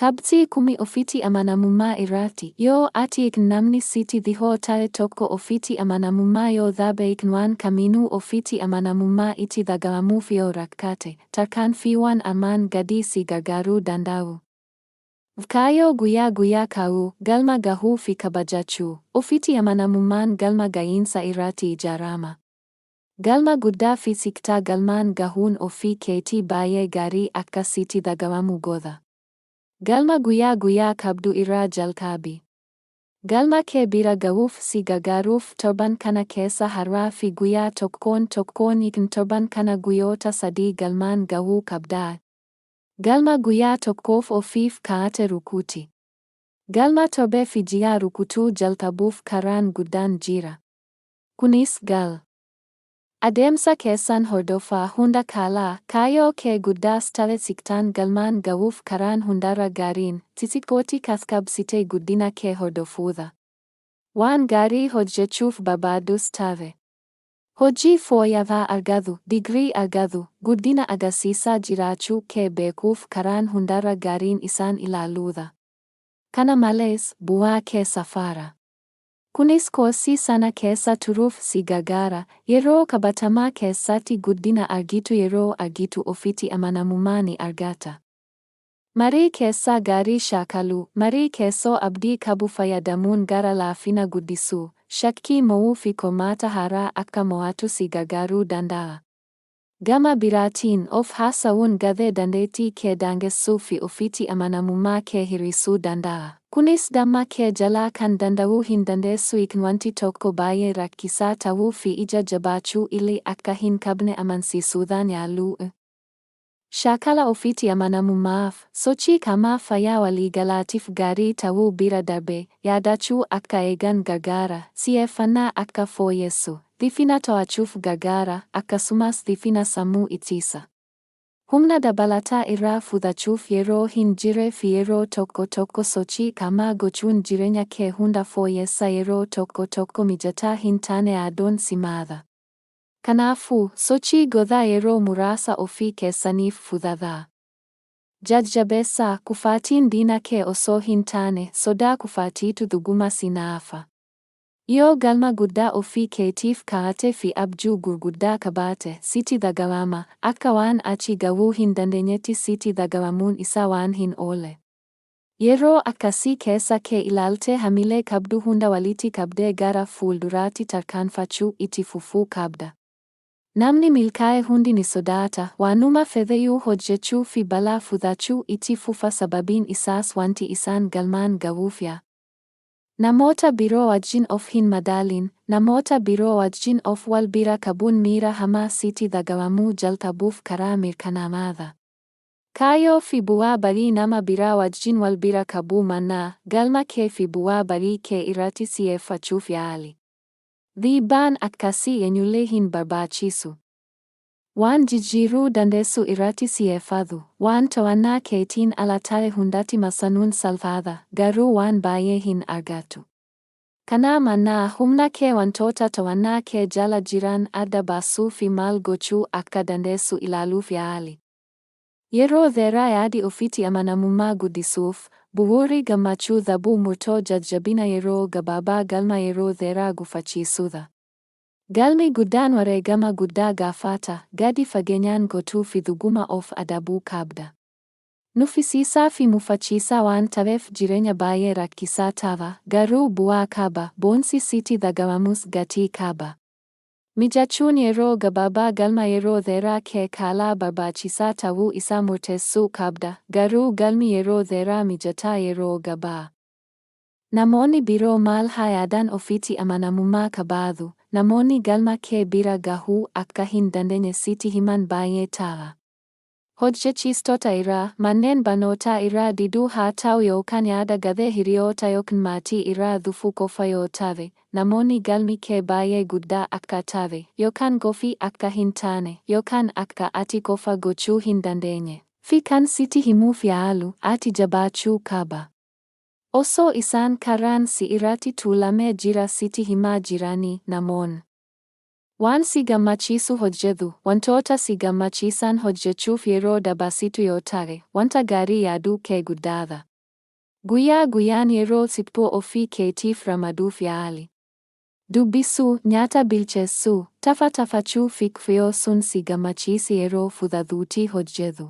Qabxii 10 Ofitti amanamummaa irratti, yoo ati ykn namni sitti dhihoo ta'e tokko ofitti amanamummaa yoo dhabe ykn waan kamiinuu ofitti amanamummaa itti dhaga'amuuf yoo rakkate, tarkaanfiiwwan armaan gadii si gargaaruu danda'u. V Kaayyoo guyyaa guyyaa kaa'uu, galma gahuu fi kabajachuu. Ofitti amanamummaan galma ga'iinsa irratti ijaarama. Galma guddaa fi xiqqaa galmaan gahuun ofii keetii baay'ee gaarii akka sitti dhaga'amu godha. Galma guyyaa guyyaa qabdu irraa jalqabi. Galma kee bira gahuuf si gargaaruuf torban kana keessa har'aa fi guyyaa tokkoon tokkoon ykn torban kana guyyoota 3 galmaan gahuu qabda. Galma guyyaa tokkoof ofiif kaa'ate rukuti. Galma torbee fi ji'aa rukutuu jalqabuuf karaan guddaan jira. Kunis gal. Adeemsa keessan hordofaa hunda caalaa, kaayyoo kee guddaas ta'e xiqqaan galmaan gahuuf karaan hundarra gaariin, xixiqqootti qaqqabsitee guddina kee hordofuudha. Waan gaarii hojjechuuf barbaaddus ta'e. Hojii fooyya'aa argadhu, digirii argadhu, guddina agarsiisaa jiraachuu kee beekuuf karaan hundarra gaariin isaan ilaaluudha. Kana malees, bu'aa kee safara. Kunis koorsii sana keessa turuuf si gargaara, yeroo qabatamaa keessatti guddina argitu yeroo argitu ofitti amanamummaa ni argata. Marii keessaa gaarii shaakaluu, marii keessoo abdii qabu fayyadamuun gara laafina guddisuu, shakkii mo'uu fi qormaata haaraa akka mo'atu si gargaaruu danda'a. Gama biraatiin, of haasa'uun gadhee dandeettii kee daangessuu fi ofitti amanamummaa kee hir'isuu danda'a. Kunis damma kee jalaa kan danda'uu hin dandeessu ykn wanti tokko baay'ee rakkisaa ta'uu fi ija jabaachuu illee akka hin qabne amansiisuudhaan yaaluu. Shaakala ofitti amanamummaaf, sochii qaamaa fayyaa waliigalaatiif gaarii ta'uu bira darbee, yaadachuu akka eegan gargaara, si'eeffannaa akka fooyyessu, dhiphina to'achuuf gargaara, akkasumas dhiphina sammuu ittisa. Humna dabalataa irraa fudhachuuf yeroo hin jirre fi yeroo tokko tokko sochii qaamaa gochuun jireenya kee hunda fooyyessa yeroo tokko tokko mijataa hin taane aduun simaadha. Kanaafuu, sochii godhaa yeroo muraasa ofii keessaniif fudhadhaa. Jajjabeessaa, kufaatiin diina kee osoo hin taane, sodaa kufaatiitu dhuguma si naafa. Yoo galma guddaa ofii keetiif kaa'ate fi abjuu gurguddaa qabaate, sitti dhaga'ama, akka waan achi gahuu hin dandeenyetti sitti dhaga'amuun isaa waan hin oolle. Yeroo akkasii keessa kee ilaaltee hamilee qabdu hunda walitti qabdee gara fuulduraatti tarkaanfachuu itti fufuu qabda. Namni milkaa'e hundi ni sodaata, waanuma fedheyyuu hojjechuu fi balaa fudhachuu itti fufa sababiin isaas wanti isaan galmaan gahuuf yaa. Namoota biroo wajjin of hin madaalin, namoota biroo wajjin of wal bira qabuun miira hamaa sitti dhaga'amuu jalqabuuf karaa mirkanaa'aadha. Kaayyoo fi bu'aa ba'ii nama biraa wajjin wal bira qabuu mannaa, galma kee fi bu'aa ba'ii kee irratti xiyyeeffachuuf yaali. Dhiibbaan akkasii eenyullee hin barbaachisu. Waan jijjiiruu dandeessu irratti xiyyeeffadhu, waan to'annaa keetiin ala ta'e hundatti masanuun salphaadha, garuu waan baay'ee hin argattu. Kanaa mannaa, humna kee wantoota to'annaa kee jala jiran adda baasuu fi maal gochuu akka dandeessu ilaaluuf yaali. Yeroo dheeraa yaadi ofitti amanamummaa guddisuuf, bu'uurri gammachuu dhabuu murtoo jajjabina yeroo gabaabaa galma yeroo dheeraa gufachiisuudha. Galmi guddaan wareegama guddaa gaafata, gadi fageenyaan gochuu fi dhuguma of adabuu qabda. Nuffisiisaa fi mufachiisaa waan ta'eef jireenya baay'ee rakkisaa ta'a, garuu bu'aa qaba, boonsi sitti dhaga'amus gatii qaba. Mijachuun yeroo gabaabaa galma yeroo dheeraa kee caalaa barbaachisaa ta'uu isaa murteessuu qabda, garuu galmi yeroo dheeraa mijataa yeroo gabaa. Namoonni biroo maal haa yaadan ofitti amanamummaa qabaadhu, namoonni galma kee bira gahuu akka hin dandeenye sitti himan baay'ee ta'a. Hojjechiistota irraa, manneen barnootaa irraa diduu haa ta'u yookaan yaada gadhee hiriyoota yookaan maatii irraa dhufuu qofa yoo ta'e, namoonni galmi kee baay'ee guddaa akka ta'e, yookaan gofii akka hin taane, yookaan akka ati qofa gochuu hin dandeenye, fi kan sitti himuuf yaalu, ati jabaachuu qaba. Osoo isaan karaan si irratti tuulamee jira sitti himaa jiranii, namoon. Waan si gammachiisu hojjedhu, wantoota si gammachiisan hojjechuuf yeroo dabarsitu yoo ta'e, wanta gaarii yaaduu kee guddaadha. Guyyaa guyyaan yeroo siphoo ofii keetiif ramaduuf yaali. Dubbisuu, nyaata bilcheessuu, tapha taphachuu fi kfyoo sun si gammachiisi yeroo fudhadhuutii hojjedhu.